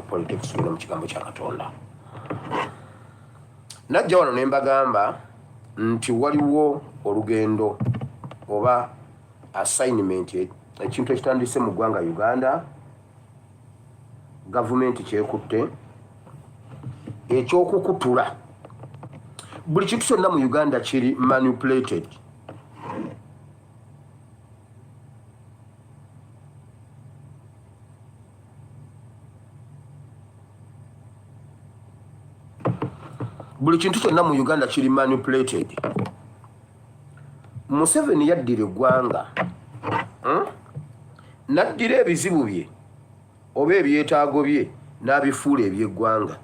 politics, tugenda mu kigambo kya Katonda. Najja wano ne mbagamba nti waliwo olugendo oba assignment, ekintu ekitandise mu ggwanga Uganda, gavumenti kyekutte ekyokukutula buli kintu kyonna mu Uganda kiri manipulated. Buli kintu kyonna mu Uganda kiri manipulated. Museveni yaddira eggwanga, N'addira ebizibu bye oba ebyetaago bye n'abifuula eby'eggwanga.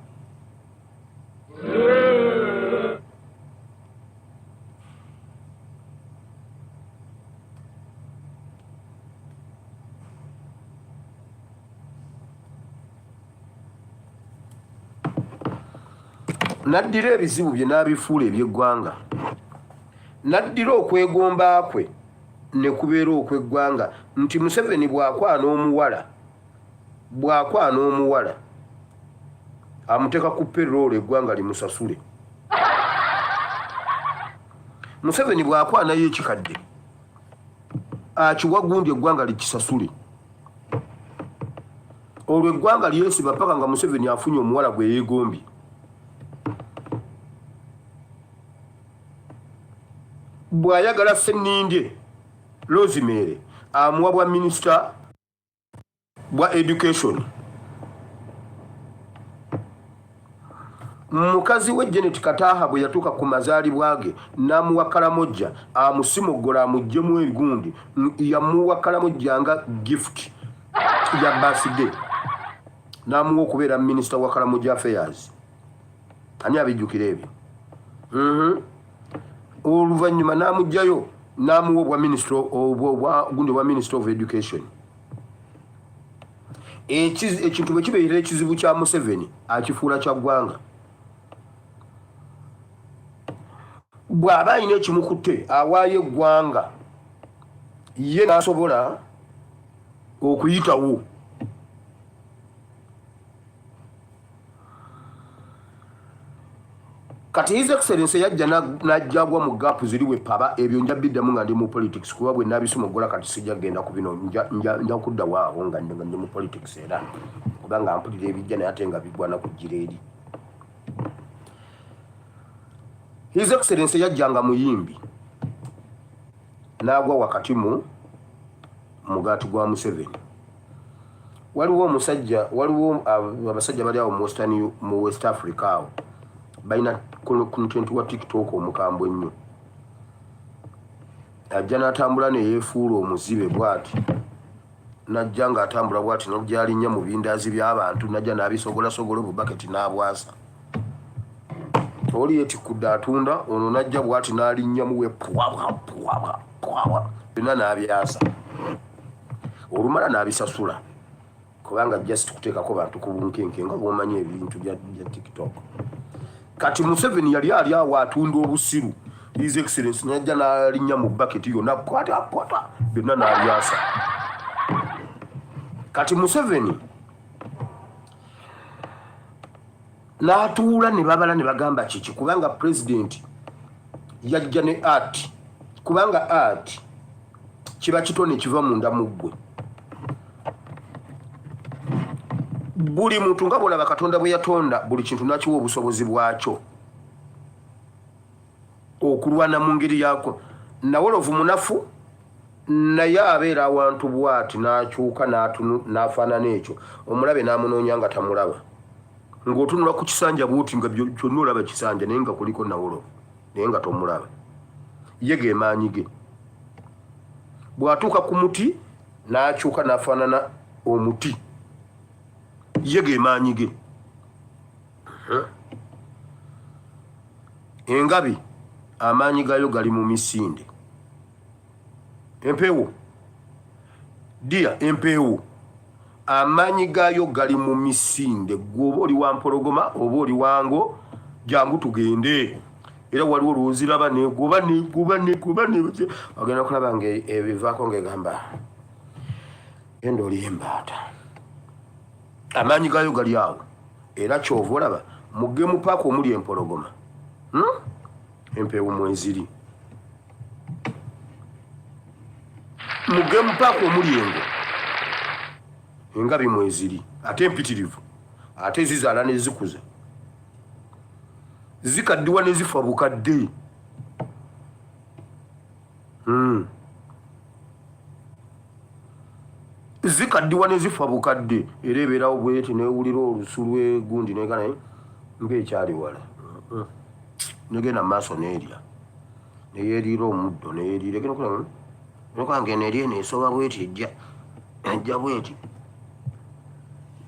N'addira ebizibu bye n'abifuula eby'eggwanga, n'addira okwegomba kwe ne kubeera okw'eggwanga, nti Museveni bw'akwana omuwala, bw'akwana omuwala amuteeka ku payroll, eggwanga limusasule. Museveni bw'akwanayo ekikadde akiwa gundi, eggwanga likisasule. Olwo eggwanga lyesiba paka nga Museveni afunye omuwala gwe yeegombye. Bw'ayagala Ssenindye Rosemary, amuwa bwa minisita bwa education. Mukazi we Janet Kataha bwe yatuuka ku mazaalibwa ge, n'amuwa Kalamojja amusimoggola amuggyemu ebigundi. Yamuwa Kalamojja nga gift ya birthday, n'amuwa okubeera minisita wa Kalamojja affairs. Ani abijjukira ebyo? Oluvannyuma n'amuggyayo n'amuwa obwa minisita, gundi, obwa minister of education. Ekintu bwe kibeera ekizibu kya Museveni, akifuula kya ggwanga. Bw'aba alina ekimukutte, awaayo eggwanga, ye n'asobola okuyitawo. Kati His Excellence yajja n'ajjagwa mu gap ziri we paba. Ebyo nja biddamu nga ndi mu politics, kuba bwe nabisoma kati sijja kugenda ku bino. Nja kudda waawo nga ndi mu politics, era kubanga mpulira ebijja naye ate nga bigwana kujjira eri. His Excellence yajja nga muyimbi, n'agwa wakati mu mugaati gwa Museveni. Waliwo omusajja, waliwo abasajja bali awo mu western, mu West Africa awo, balina content wa TikTok omukambwe ennyo. Ajja n'atambula neyeefuula omuzibe bw'ati, najja ng'atambula bw'ati, najja alinnya mu bindaazi by'abantu, najja n'abisogolasogola obubaketi n'abwasa. Oli yetikkudde atunda, ono najja bw'ati n'alinnyamu we pwabwa pwabwa pwabwa, byonna n'abyasa. Olumala n'abisasula, kubanga just kuteekako bantu ku bunkenke, nga bwomanyi ebintu bya TikTok. Kati Museveni yali ali awo atunda obusiru, His Excellence najja n'alinnya mu baketi yonna, kwata kwata, byonna n'abyasa. Kati Museveni n'atuula ne babala ne bagamba kiki, kubanga pulezidenti yajja ne art, kubanga art kiba kitone kiva munda mu ggwe. Buli muntu, nga bwolaba Katonda bwe yatonda buli kintu n'akiwa obusobozi bwakyo okulwana mu ngeri yako. Nawolovu munafu, naye abeera awantu bwati n'akyuka n'afaanana ekyo, omulabe n'amunoonya nga tamulaba, ng'otunula ku kisanja bwoti nga kyonna olaba kisanja, naye nga kuliko nawolovu, naye nga tomulaba. Ye ge maanyi ge. Bw'atuuka ku muti n'akyuka n'afaanana omuti, ye ge maanyi ge. Engabi amaanyi gayo gali mu misinde. Empeewo dia, empeewo amaanyi gaayo gali mu misinde. Gwe oba oli wampologoma oba oli wango, jangu tugende. Era waliwo lwoziraba negoba negoba negoba, ogenda okulaba nga ebivaako ngaegamba genda oli embaata. Amaanyi gaayo gali awo, era kyova olaba mu gemu paaka omuli empologoma, Empeewo mweziri. Mu gemu paaka omuli engo, engabi mweziri, ate empitirivu, ate zizaala nezikuza, zikaddiwa nezifa bukadde. Zikaddiwa ne zifa bukadde, era ebeerawo bweti newulira olusu lwegundi nega naye ngaekyali wala, negenda mu maaso neerya, neyeriira omuddo, neyeriira egenda eno eri eno esoba bweti, ejja ejja bweti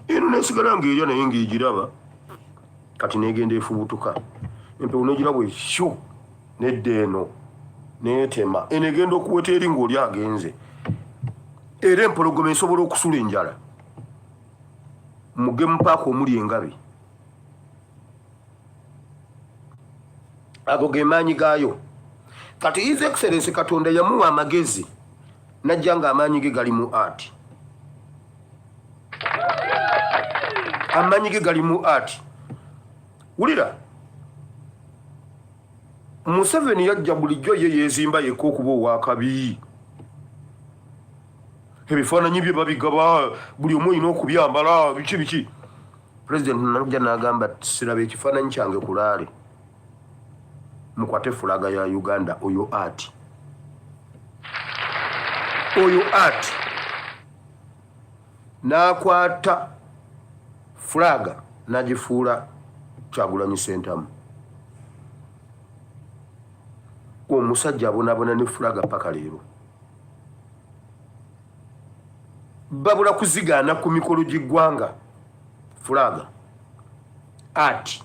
eno nesigala ngaerya, naye ngaegiraba kati negenda efubutuka empewo negiraba esyo nedda eno netema eno egenda okuweta eri ngaoli agenze. Era empologoma esobola okusula enjala mugemu paaka omuli engabi. Ago ge maanyi gaayo. Kati His Excellence Katonda yamuwa amagezi najja nga amaanyi ge gali mu art, amaanyi ge gali mu art. Wulira, Museveni yajja bulijjo ye yeezimba yekka okuba owakabi, ebifaananyi bye babigaba, buli omu olina okubyambala, biki biki. President najja n'agamba, siraba ekifaananyi kyange kulaale, mukwate fulaga ya Uganda. Oyo art, oyo art. N'akwata fulaga n'agifuula Kyagulanyi Sentamu. Omusajja abonaabona ne fulaga paka leero, babula kuzigaana ku mikolo gy'eggwanga. Fulaga art.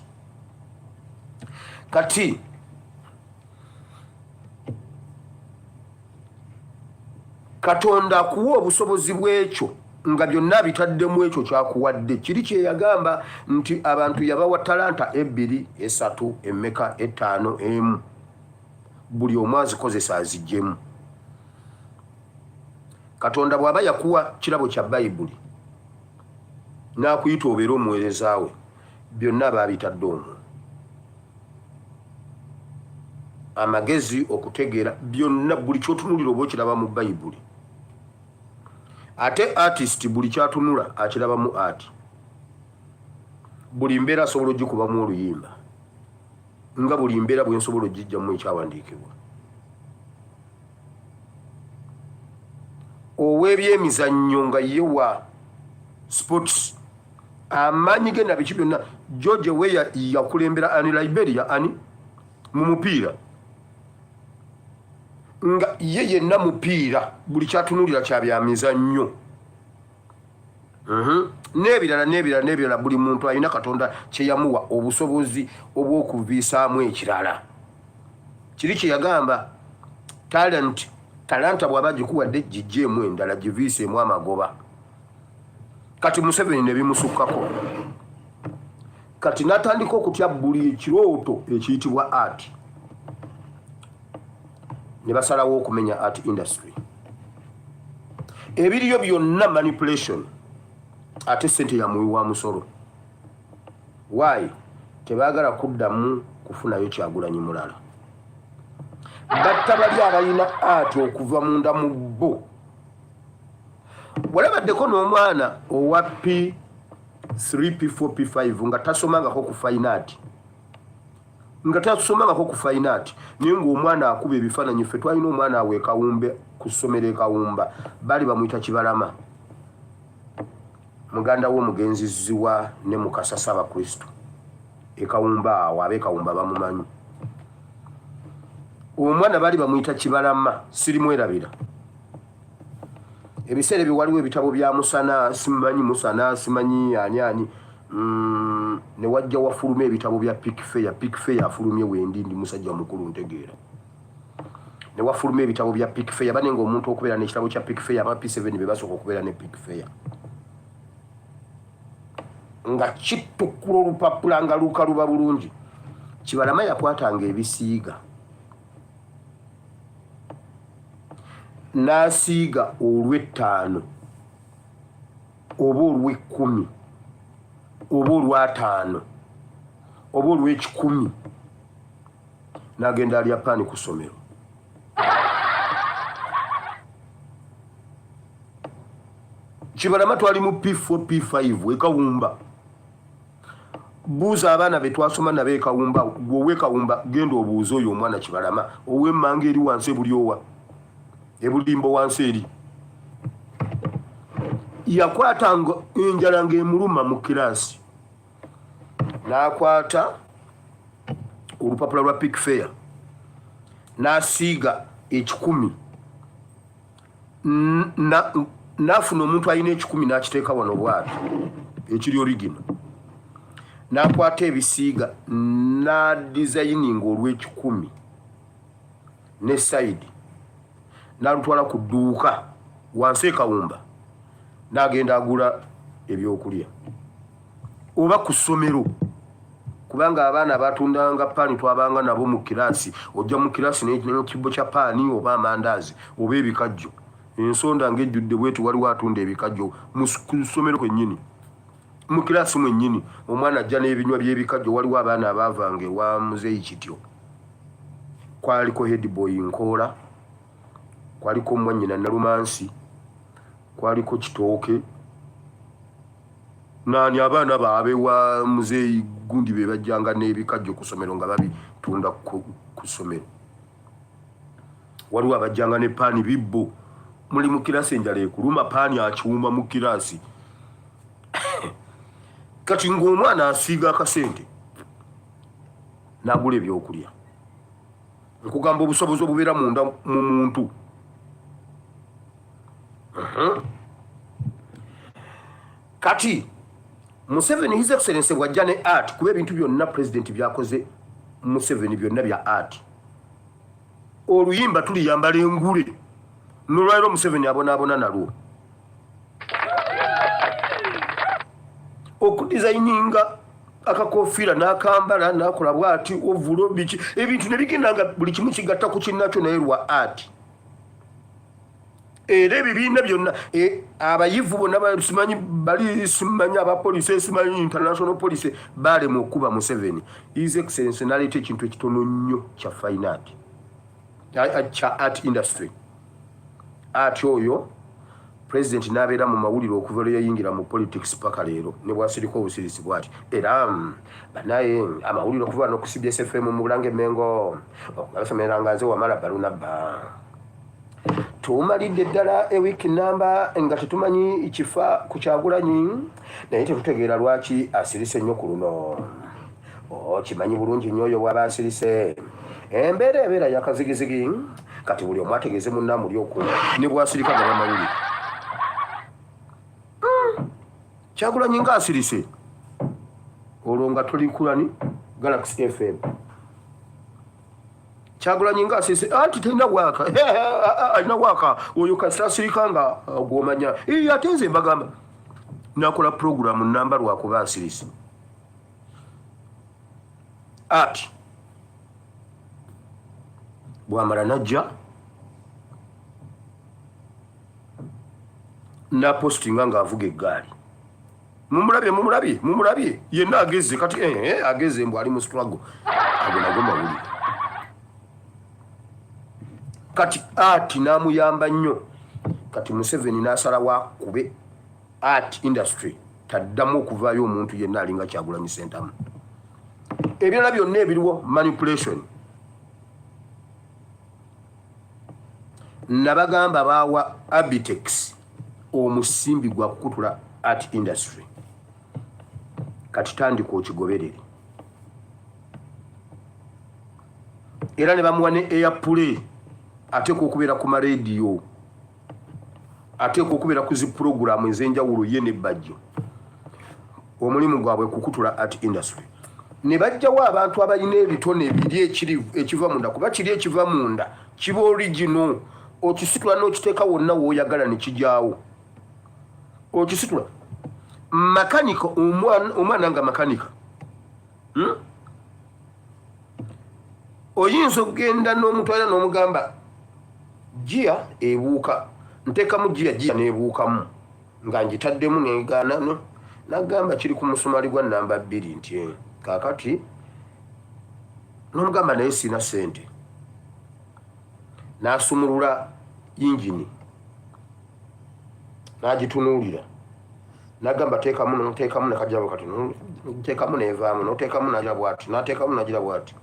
Kati Katonda akuwa obusobozi bw'ekyo nga byonna bitaddemu ekyo kyakuwadde kiri kyeyagamba nti abantu yabawa talanta ebbiri, esatu, emmeka, ettaano, emu, buli omu azikozesa aziggyemu. Katonda bw'aba yakuwa kirabo kya Bayibuli n'akuyita obeere omuweereza we, byonna aba abitadde omwo, amagezi, okutegeera, byonna, buli kyotunulira oba okiraba mu Bayibuli. Ate artist buli kyatunula akirabamu art, buli mbeera asobola ogikubamu oluyimba, nga buli mbeera bwensobola ogijjamu ekyawandiikibwa. Ow'ebyemizannyo nga ye wa sports, amaanyi ge na biki byonna. George Weah yakulembera ani? Liberia ani mu mupiira, nga ye yenna mupiira, buli kyatunuulira kya byamizannyo. N'ebirala n'ebirala n'ebirala. Buli muntu alina Katonda kye yamuwa obusobozi obw'okuviisaamu ekirala. Kiri kye yagamba talent, talanta bw'aba agikuwadde, gijjeemu endala, giviiseemu amagoba. Kati Museveni ne bimusukkako, kati n'atandika okutya buli ekirooto ekiyitibwa art, ne basalawo okumenya art industry. Ebiriyo byonna manipulation, ate sente ya muwi wa musolo. Why? Tebaagala kuddamu kufunayo Kyagulanyi mulala. Batta bali abalina art okuva munda mu bo. Walabaddeko n'omwana owa P3, P4, P5 nga tasomangako ku fine art, nga tasomangako ku fine art, naye ng'omwana akuba ebifaananyi. Ffe twalina omwana awo ekawumbe ku ssomero ekawumba, baali bamuyita Kibalama, muganda w'omugenzi Ziwa ne Mukasa Ssaabakristo ekawumba awo, ab'ekawumba bamumanyi. Omwana baali bamuyita Kibalama, sirimwerabira. Ebiseera ebyo waliwo ebitabo bya Musana, simanyi Musana, simanyi ani ani, ne wajja wafuluma ebitabo bya Pickfair. Pickfair afulumye wendi ndi musajja mukulu ntegeera. Ne wafuluma ebitabo bya Pickfair, bane nga omuntu okubeera n'ekitabo kya Pickfair, aba P7 be basooka okubeera ne Pickfair, nga kitukula olupapula nga lukaluba bulungi. Kibalama yakwatanga ebisiiga n'asiiga olw'ettaano oba olw'ekkumi. oba olwataano oba olw'ekikumi n'agenda alya paani ku ssomero. Kibalama twali mu P4 P5 ekawumba. Buuza abaana be twasoma nabo ekawumba, gwe ow'ekawumba genda obuuze oyo omwana Kibalama ow'emmanga eri wansi ebulyowa ebulimbo wansi eri yakwatanga enjala ng'emuluma mu kiraasi n'akwata olupapula lwa pick fair n'asiiga ekikumi n'afuna omuntu alina ekikumi n'akiteeka wano bwati ekiri origino n'akwata ebisiiga n'adizayininga olw'ekikumi ne sayidi n'alutwala ku dduuka wansi ekawumba n'agenda agula ebyokulya oba ku ssomero kubanga abaana batundanga paani twabanga nabo mu kiraasi ojja mu kiraasi nekibbo kya paani oba amandaazi oba ebikajjo ensonda ng'ejjudde bweti waliwo atunda ebikajjo ku ssomero kwennyini mu kiraasi mwennyini omwana ajja n'ebinywa by'ebikajjo waliwo abaana abaavanga ewa muzeeyi kityo kwaliko headboy nkoola kwaliko mwannyina nalumansi kwaliko kitooke nani abaana baabe wa muzeeyi gundi be bajjanga n'ebikajjo ku ssomero nga babitunda ku ssomero waliwo abajjanga ne paani bibbo muli mu kirasi enjala ekuluma paani akiwuma mu kirasi kati ng'omwana asiiga akasente n'agula ebyokulya nkugamba obusobozi obubeera munda mu muntu Kati Museveni His Excellency bwajja ne art kuba ebintu byonna president byakoze Museveni byonna bya art oluyimba tuliyambala engule nolwaliro Museveni abonaabona nalwo okudizayininga akakofiira n'akambala n'akola bwati ovulo biki ebintu ne bigenda nga buli kimu kigatta ku kinnakyo naye lwa art era ebibiina byonna e, abayivu bonna simanyi bali simanyi abapolisi simanyi international police balema okukuba museveni his excellence naleeta ekintu ekitono nnyo kya fine art kya art industry art oyo president n'abeera mu mawulire okuva lwe yayingira mu politics paka leero ne bwasirika obusirisi bwati era mm, banaye amawulire okuva no ku cbs fm mu bulange mengo okugasomeranga nze wamala balunabba Tumalidde ddala ewiiki nnamba nga tetumanyi kifa ku Kyagulanyi naye tetutegeera lwaki asirise nnyo ku luno. Oh, kimanyi bulungi nnyo oyo bw'aba asirise embeera ebeera yakazigizigi kati buli omu ategeeze munne amuli oku ne bw'asirika nga bamawulire. Hmm. Kyagulanyi nga asirise olwo nga tuli kulani Galaxy FM. Kyagulanyi nga asese anti talina waaka alina waaka oyo kasita asirika nga uh, gwomanya ate nze mbagamba nakola puroguramu namba lwakuba asirise ati bwamala najja napostinga ng'avuga eggaali mumulabye mumulabye mumulabye yenna ageze kati eh, eh, ageze mbu ali mu struggle ago nago mawulire kati art namuyamba nnyo kati museveni nasalawo akube art industry taddamu okuvaayo omuntu yenna alinga kyagulanyi sentamu ebirala byonna ebiriwo manipulation nabagamba baawa abitex omusimbi gwa kukutula art industry kati tandika okigoberere era ne bamuwa ne airplay ateekwa okubeera ku marediyo ateekwa okubeera ku zi pulogulaamu ez'enjawulo ye ne bajjo omulimu gwabwe kukutula art industry ne bajjawo abantu abalina ebitone biri ekiri ekiva munda kuba kiri ekiva munda kiba original okisitula n'okiteeka wonna w'oyagala ne kijaawo okisitula makanika omwana nga makanika hmm? oyinza okugenda n'omutwala n'omugamba giya ebuuka nteekamu giya giya n'ebuukamu nga ngitaddemu negaana no Nagamba kiri ku musumali gwa namba bbiri nti eh, kakati nomugamba naye sina sente, n'asumulula yingini n'agitunuulira nagamba teekamu noteekamu nekajja kati teekamu nevaamu noteekamu nagira bwati nateekamu nagira bwati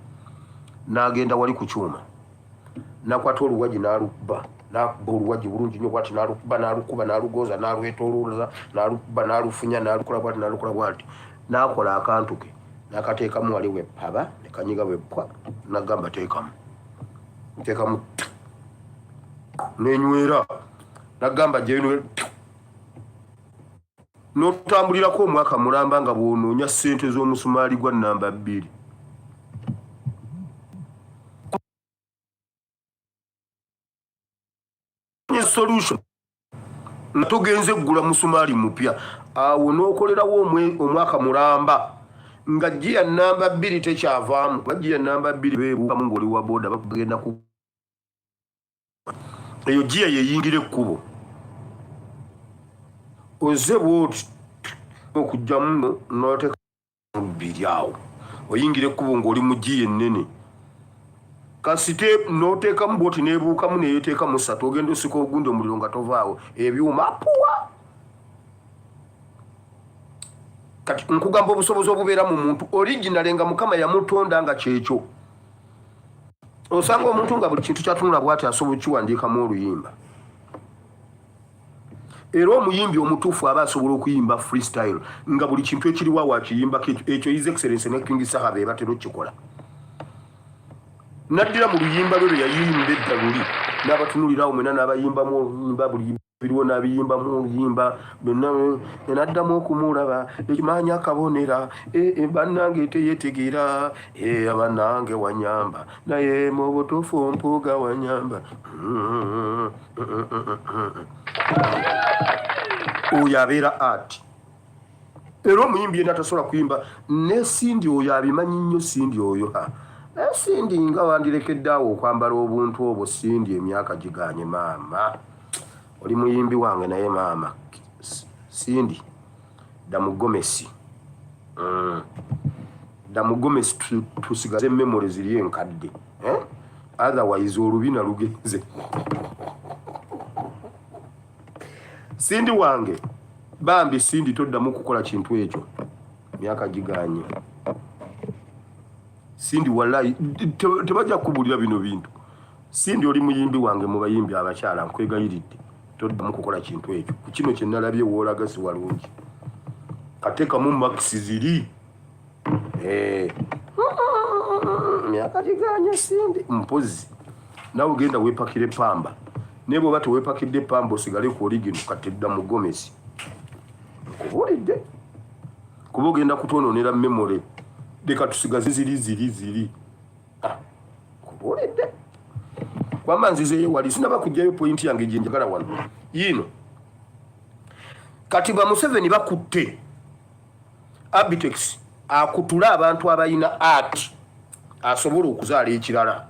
nagenda wali ku kyuma nakwata oluwagi nalukuba nakuba oluwagi bulungi nyo bwati nalukuba nalukuba nalugoza nalwetolooza nalukuba nalufunya nalukola bwati nalukola bwati nakola akantu ke nakateekamu wali wepaba nekanyiga bwepwa nagamba teekamu nteekamu nenywera nagamba gyenywera n'otambulirako omwaka mulamba nga bw'onoonya ssente z'omusumaali gwa nnamba bbiri. Solution nga togenze kugula musumaali mupya awo n'okolerawo omwaka mulamba nga giya nnamba bbiri tekyavaamu kuba giya nnamba bbiri beebuukamu ng'oli wa booda bagenda ku eyo giya yeyingira ekkubo oze bwoti okugyamu noteka bbiri awo oyingira ekkubo ng'oli mu giya ennene kasite noteekamu bwoti nebuukamu neyeteekamu satu ogenda osika ogundi omuliro nga tovaawo ebyuma puwa kati nkugamba obusobozi obubeera mu muntu originale nga mukama yamutonda nga kyekyo osanga omuntu nga buli kintu kyatunula bwati asobola okukiwandiikamu oluyimba era omuyimbi omutuufu aba asobola okuyimba freestyle nga buli kintu ekiriwa wakiyimbako ekyo his excellence ne king saha be batera okukikola naddira mu luyimba lwe lwe yayimba edda luli n'abatunulirawo mwena n'abayimbamu oluyimba buli biriwo n'abiyimbamu oluyimba byonna naddamu okumulaba ekimaanyi akabonera e, e, bannange teyetegeera e, bannange wanyamba naye mu butuufu mpuuga wanyamba oyo abeera art era omuyimbi yena tasobola kuyimba ne sindi oyo abimanyi nnyo sindi oyo naye sindi nga wandirekedde awo okwambala obuntu obwo sindi emyaka giganye maama oli muyimbi wange naye maama sindi damugomesi mm. damugomesi tusigaze memory ziri enkadde eh? otherwise olubina lugenze Sindi wange bambi Sindi toddamu kukola kintu ekyo myaka giganye Sindi wallahi tebajja kukubulira bino bintu Sindi oli muyimbi wange mu bayimbi abakyala nkwegayiridde toddamu kukola kintu ekyo ku kino kye nalabye woolaga si walungi kateekamu makisi ziri Eh. Myaka giganye sindi mpozi nawe genda wepakire pamba naye bwoba tewepakidde pamba osigale ku oligino kati dda mu gomesi nkubuulidde kuba ogenda kutwononera memory leka tusigaze ziri ziri ziri ah, nkubuulidde kwamba nzizeyo wali sinaba kujjayo pointi yange gyenjagala wano yiino kati ba Museveni bakutte Abitex akutule abantu abalina art asobola okuzaala ekirala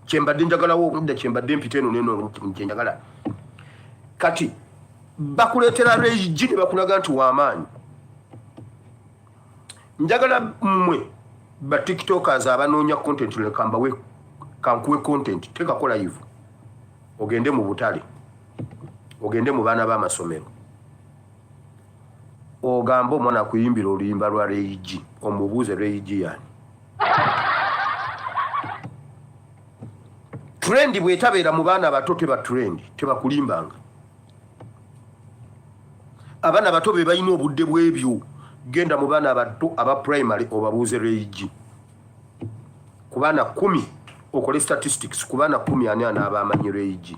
kyembadde njagalawo obudda kyembadde mpita eno neno kyenjagala kati bakuleetera regi ne bakulaga nti wamaanyi njagala mmwe ba tiktokers abanoonya content lekambawe kankuwe content tekako live ogende mu butale ogende mu baana b'amasomero ogambe omwana akuyimbira oluyimba lwa Ray-G omubuuze Ray-G yani trend bwetabeera mu baana bato teba trend tebakulimbanga abaana bato be balina obudde bw'ebyo genda mu baana bato aba primary obabuuze Ray-G ku baana kumi okole statistics ku baana kumi ani anaaba amanyi Ray-G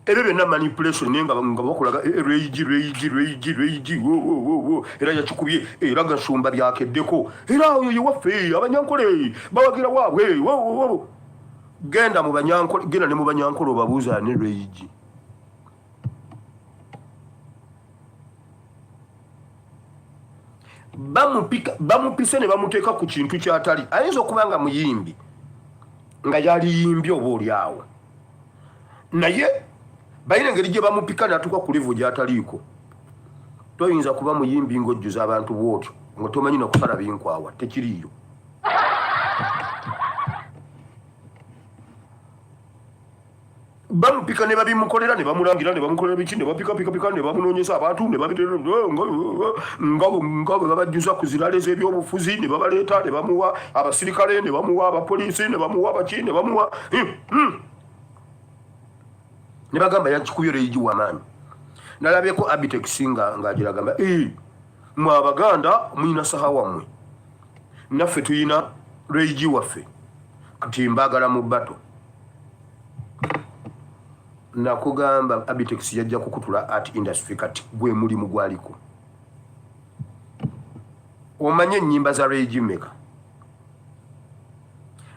ebyo byonna manipulation naye nga bakulaga eh, eh, rage rage rage rage wo era yakikubye era gasumba byakeddeko era oyo yewaffe abanyankole bawagira waabwe genda mu banyankole genda ne mu banyankole obabuuza ne rage bamupise ne bamuteeka ku kintu kyatali ayinza okuba nga muyimbi nga yaliyimbye oba oli awo naye Balina engeri gye bamupika n'atuuka ku level gy'ataliiko. Toyinza kuba muyimbi ng'ojjuza abantu bw'otyo nga tomanyi na kusala binkwawa, tekiriiyo. Bamupika ne babimukolera ne bamulangira ne bamukolera biki ne bapikapikapika ne bamunoonyeza abantu ne babitera nga nga bwe babajjuza ku zirale z'ebyobufuzi ne babaleeta ne bamuwa abasirikale ne bamuwa abapoliisi ne bamuwa baki ne bamuwa ne bagamba yakikubye leigi wamaanyi. Nalabyeko Abitex nga ng'agiragamba, mwe Abaganda mulina saha wammwe, naffe tulina leigi waffe, kati mbaagala mu bato. Nakugamba Abitex yajja kukutula art industry, kati gwe mulimu gwaliko. Omanye ennyimba za Ray G meka?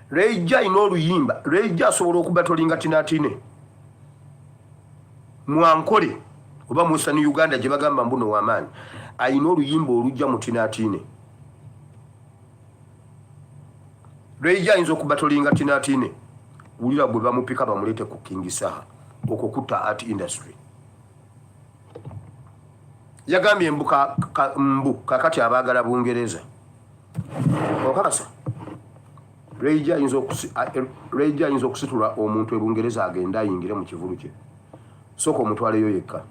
Ray G alina oluyimba. Ray G asobola okubatolinga tinatine mwankole oba mu Western Uganda gye bagamba mbuno w'amaanyi, alina oluyimba olujja mu tinatine. Ray G ayinza okubatolinga tinatine. Wulira bwe bamupika bamuleete ku King Saha, okwo kutta art industry. Yagambye mbu mbu kakati abaagala Bungereza. Okakasa Ray G ayinza okusitula omuntu e Bungereza agende ayingire mu kivulu kye? Sooka omutwaleyo yekka.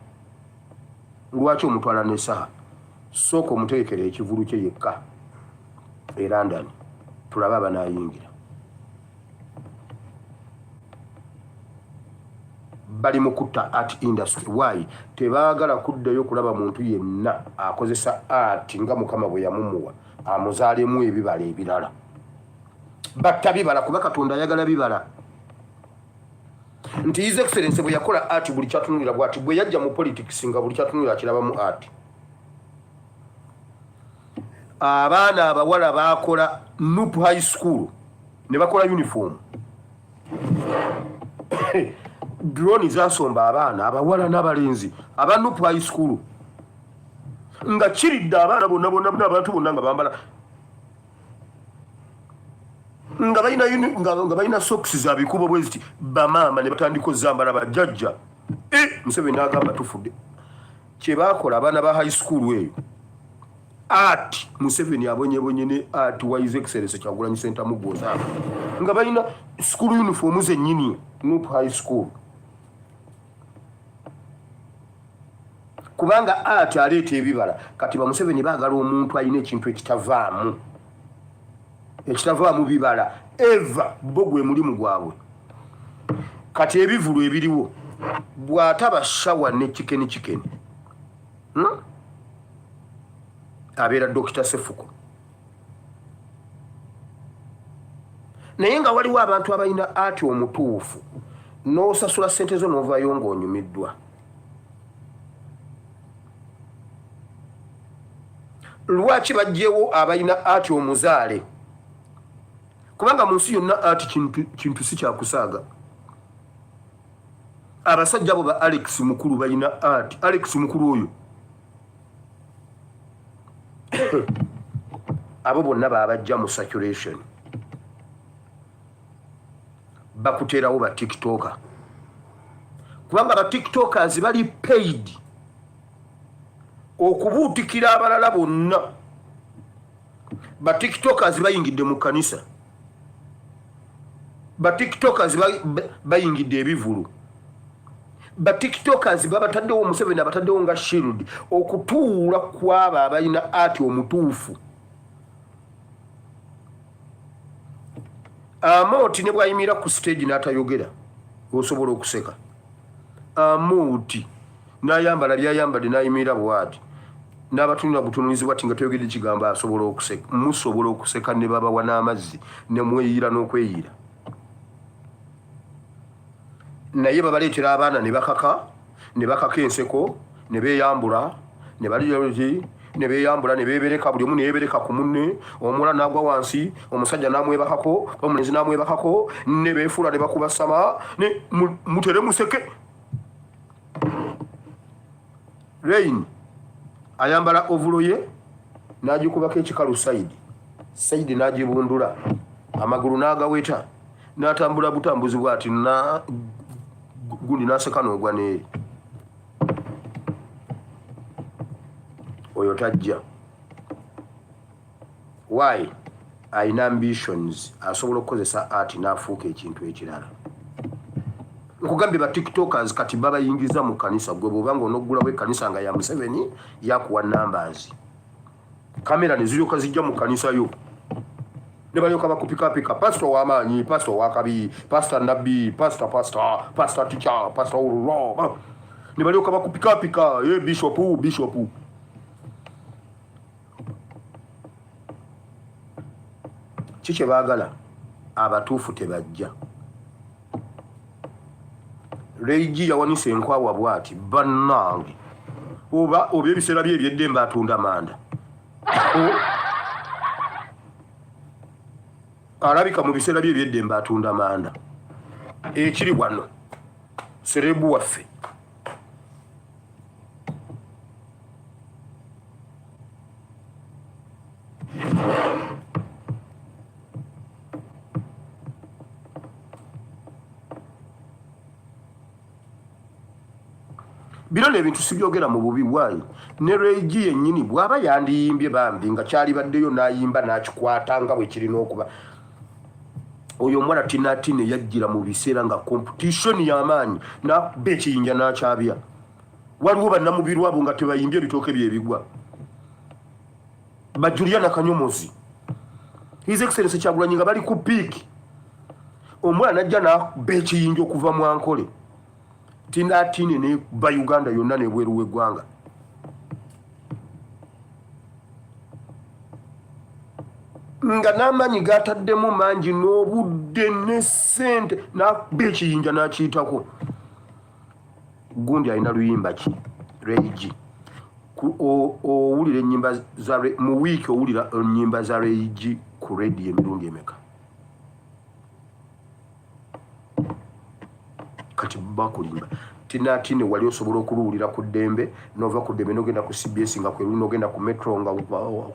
Lwaki omutwala ne Saha? Sooka omutegekera ekivulu kye yekka e London, tulabe abanaayingira. Bali mu kutta art industry. Why? Tebaagala kuddayo kulaba muntu yenna akozesa art nga Mukama bwe yamumuwa amuzaalemu ebibala ebirala. Batta bibala, kuba Katonda ayagala bibala. Nti His Excellence bwe yakola art, buli kyatunulira bwati, bwe yajja mu politics nga buli kyatunulira akirabamu art. Abaana abawala bakola NUP High School ne bakola uniform. Drone zasomba abaana abawala n'abalenzi aba NUP High School, nga kiridde abaana bonna bonna bonna, abantu bonna nga bambala nga balina socks za bikubo bwe ziti, bamaama ne batandika ozambala, bajjajja. Museveni n'agamba tufudde. Kye baakola abaana ba high school eyo art. Museveni abonyebonye ne art wa His Excellence Kyagulanyi Ssentamu gwozaako, nga balina school uniform zennyini, NUP High School, kubanga art aleeta ebibala. Kati bamuseveni baagala omuntu alina ekintu ekitavaamu bibala eva bo gwe mulimu gwabwe. Kati ebivulu ebiriwo, bw'ataba shawa ne chicken chicken, Abeera Dokita Sefuko. Naye nga waliwo abantu abalina ati omutuufu, n'osasula ssente zo n'ovaayo ng'onyumiddwa. Lwaki bajjewo abalina ati omuzaale? Kubanga mu nsi yonna ati kintu si kyakusaaga. Abasajja abo ba Alex Mukulu balina ati. Alex Mukulu oyo, abo bonna babajja mu circulation, bakuteerawo ba TikToker, kubanga ba TikTokers bali paid okubuutikira abalala bonna. Ba TikTokers bayingidde mu kanisa, ba TikTokers bayingidde ebivulu, ba TikTokers babataddewo. Museveni abataddewo nga shield okutuula kwabo abalina ati omutuufu. Amooti ne bwayimira ku stage n'atayogera, osobola okuseka. Amooti n'ayambala byayambadde n'ayimirira bwati n'abatunula butunulizi bwati nga toyogedde kigambo, asobola okuseka, musobola okuseka ne babawa n'amazzi ne mweyiira n'okweyiira. Naye babaleetera abaana ne bakaka, ne bakaka enseko, ne beeyambula, ne baliti ne beeyambula ne beebereka, buli omu neyebereka ku munne, omuwala n'agwa wansi, omusajja n'amwebakako, omulenzi n'amwebakako, ne beefuula ne bakuba sama ne mutere museke. Rain ayambala ovulo ye n'agikubako ekikalu side side, n'agibundula amagulu n'agaweta, n'atambula butambuzi bwati na Gundi n'aseka n'ogwa n'eri. Oyo tajja. Why? Alina ambitions, asobola okukozesa art n'afuuka ekintu ekirala. Nkugambye ba tiktokers kati babayingiza mu kanisa. Gwe bwoba nga onoggulawo ekkanisa nga ya Museveni, yakuwa numbers, kamera ne ziryoka zijja mu kanisa yo ne balyoka bakupikapika, pastor w'amaanyi, pastor w'akabi, pastor nabbi, pastor, pastor, pastor, teacher, pastor ululo, ne balyoka bakupikapika, e bishop, bishop. Ki kye baagala? Abatuufu tebajja. Ray G yawanisa enkwawa bwati, bannange, oba oba ebiseera bye ebyeddembe atunda manda, alabika mu biseera bye ebyeddembe atunda manda. Ekiri wano serebu waffe bino nebintu sibyogera mu bubi. Waayi ne Ray G yennyini bw'aba yandiyimbye bambi nga kyalibaddeyo n'ayimba n'akikwata nga bwe kirina okuba. Oyo omwana Tinatine yajjira mu biseera nga competition y'amaanyi, n'akuba ekiyinja n'akyabya. Waliwo bannamubirwa abo nga tebayimbye ebitooke byebigwa, bajuliana Kanyomozi, His Excellence Kyagulanyi nga bali ku peak, omwana najja n'akuba ekiyinja okuva mu Ankole, Tinatine neba Uganda yonna nebweru w'eggwanga. Nga n'amaanyi gataddemu mangi n'obudde ne ssente, n'akuba ekiyinja n'akiyitako. Gundi alina luyimba ki? Ray G, owulira ennyimba za mu wiiki, owulira ennyimba za Ray G ku radio emirundi emeka? Kati bakulimba. Tinatine wali osobola okuluwulira ku Ddembe, nova ku Ddembe nogenda ku CBS nga kweruli, nogenda ku Metro nga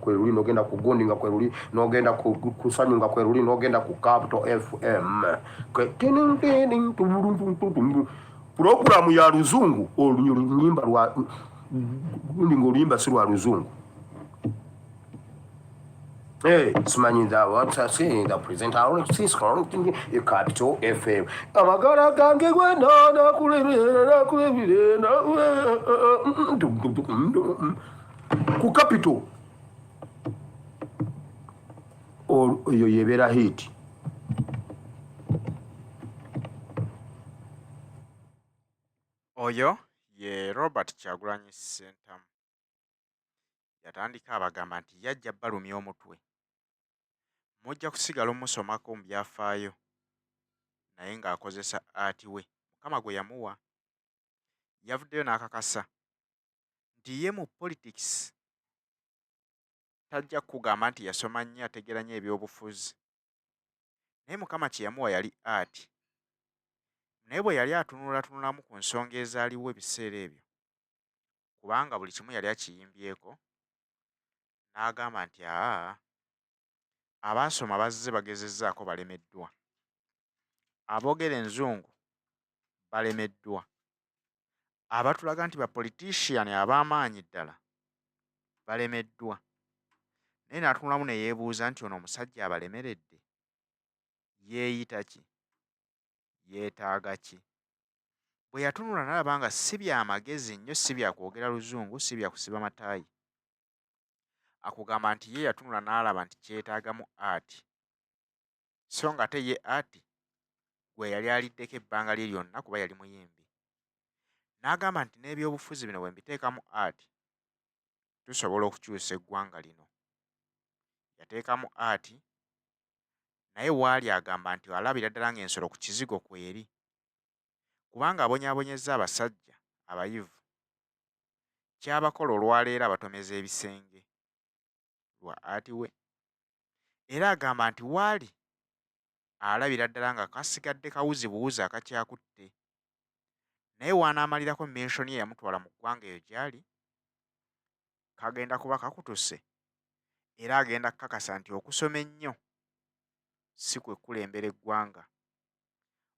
kweruli, nogenda ku gundi nga kweruli, nogenda ku Sanyu nga kweruli, nogenda ku Capital FM, pulogulamu ya luzungu, oluyimba lwa gundi nga oluyimba si lwa luzungu. Hey, simanyi the what I say the presenter Capital FM amagala gange gwena nakulebera nakulebire ku Capital, oyo yebeera hit. Oyo ye Robert Kyagulanyi Ssentamu. Yatandika abagamba nti yajja balumya omutwe, mujja kusigala omusomako mu byafaayo, naye ng'akozesa art we Mukama gwe yamuwa. Yavuddeyo n'akakasa nti ye mu politics tajja kukugamba nti yasoma nnyo, ategeera nnyo ebyobufuzi, naye Mukama kye yamuwa yali art. Naye bwe yali atunulatunulamu ku nsonga ezaaliwo ebiseera ebyo, kubanga buli kimu yali akiyimbyeko, n'agamba nti aa, abaasoma bazze bagezezzaako balemeddwa, aboogera enzungu balemeddwa, abatulaga nti ba politician ab'amaanyi ddala balemeddwa. Naye n'atunulamu ne yeebuuza nti ono omusajja abalemeredde yeeyita ki, yeetaaga ki? Bwe yatunula n'alaba nga si bya magezi nnyo, si bya kwogera luzungu, si bya kusiba mataayi. Akugamba nti ye yatunula n'alaba nti kyetaagamu art, so nga ate ye art gwe yali aliddeko ebbanga lye lyonna kuba yali muyimbi. N'agamba nti n'ebyobufuzi bino bwe mbiteekamu art, tusobola okukyusa eggwanga lino. Yateekamu art, naye waali agamba nti alabira ddala ng'ensolo ku kizigo kweri, kubanga abonyaabonyezza abasajja abayivu, kyabakola olwaleero abatomeza ebisenge lwa art we. Era agamba nti waali alabira ddala nga kasigadde kawuzi buwuzi akakyakutte, naye w'anaamalirako mission ye yamutwala mu ggwanga eyo gy'ali, kagenda kuba kakutuse, era agenda kukakasa nti okusoma ennyo si kwe kukulembera eggwanga,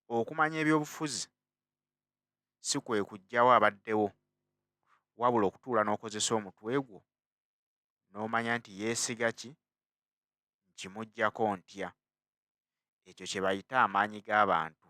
okumanya ebyobufuzi. Si kwe kuggyawo abaddewo, wabula okutuula n'okozesa omutwe gwo n'omanya nti yeesiga ki, nkimuggyako ntya? Ekyo kye bayita amaanyi g'abantu.